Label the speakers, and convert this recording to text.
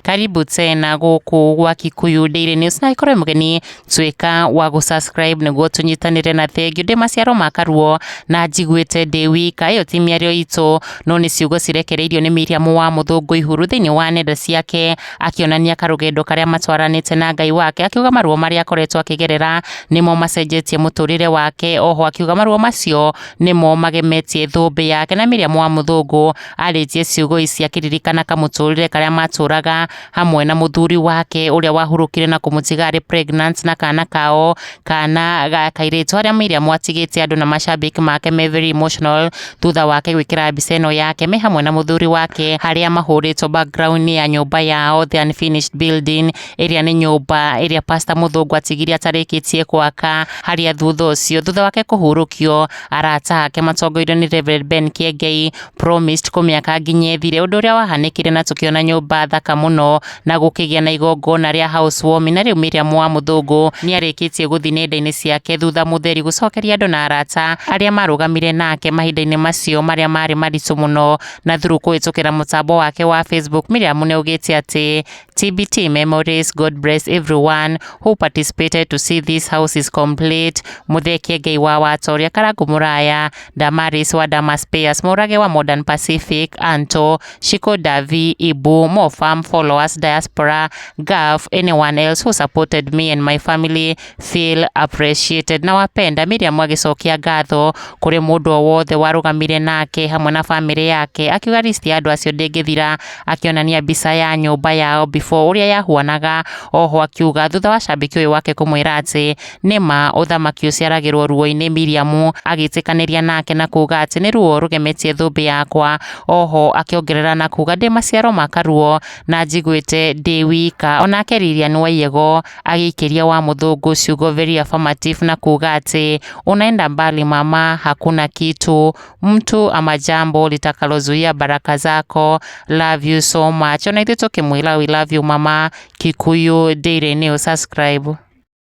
Speaker 1: Karibu tena gũkũ gwa Kikuyu Daily News na ikorwo mũgeni tuĩka wa gũ-subscribe nĩguo tũnyitanĩre na thengiũ. Ndĩ maciaro ma karuo na njiguĩte ndĩ wika, ĩyo ti mĩario itũ no nĩ ciugo cirekereirio nĩ Miriam wa Mũthũngũ Ihuru thĩinĩ wa nenda ciake akĩonania karũgendo karĩa matwaranĩte na Ngai wake, akiuga maruo marĩa akoretwo akĩgerera nĩmo macenjetie mũtũrĩre wake, oho akiuga maruo macio nĩmo magemetie thũmbĩ yake. Na Miriam wa Mũthũngũ arĩtie ciugo ici akĩririkana kamũtũrĩre karĩa matũraga hamwe na mũthuri wake ũrĩa wahurũkire na kũmũtiga arĩ pregnant na kana kao kana ga kairĩtu, harĩa Miriam atigĩte andũ na macambĩki make me very emotional thutha wake gwĩkĩra mbica ĩno yake me hamwe na mũthuri wake harĩa mahũrĩtwo background ya nyũmba yao, the unfinished building, ĩrĩa nĩ nyũmba ĩrĩa Pastor Mũthũngũ atigire atarĩkĩtie gwaka, harĩa thutha ũcio thutha wake kũhurũkio arata ake matongoirio nĩ Reverend Ben Kiengei promised kũmĩaka nginya ĩthire, ũndũ ũrĩa wahanĩkire na tũkĩona nyũmba thaka mũno na gũkĩgĩa na igongona rĩa housewarming. Na rĩu Miriam wa Mũthũngũ nĩ arĩkĩtie gũthiĩ nenda-inĩ ciake thutha mũtheri gũcokeria andũ na arata arĩa marũgamire nake mahinda-inĩ macio marĩa marĩ maritũ mũno, na through kũhĩtũkĩra mũtambo wake wa Facebook Miriam nĩ augĩte atĩ TBT memories, God bless everyone who participated to see this house is complete. Muthee Kiengei wa Watoria, Karangu Muraya, Damaris wa Damas Payers, Mũrage wa Modern Pacific, Anto, Shiko Davi, Ibu, more farm followers, diaspora, Gaf, anyone else who supported me and my family feel appreciated. Na wapenda. Miriam agĩcokia ngatho kũrĩ mũndũ o wothe warũgamire nake hamwe na famĩlĩ yake, akiuga list ya andũ acio ndĩngĩthira, akĩonania mbica ya nyũmba yao before ũrĩa yahuanaga. Oho akiuga thutha wa cambĩki ũyũ wake kũmwĩra atĩ nĩma ũthamaki ũciaragĩrwo ruo-inĩ, Miriam agĩtĩkanĩria nake na kuga atĩ nĩ ruo rũgemetie thũmbĩ yakwa. Oho akĩongerera na kuga ndĩ maciaro ma karuo na njiguĩte ndĩ wika. Onake Lilian Waiyego agĩikĩria wa Mũthũngũ ciugo very affirmative na kuga atĩ unaenda mbali mama, hakuna kitu mtu ama jambo litakalozuia baraka zako, love you so much. Ona ithuĩ tũkĩmwĩra we love you mama. Kikuyu Daily News, subscribe.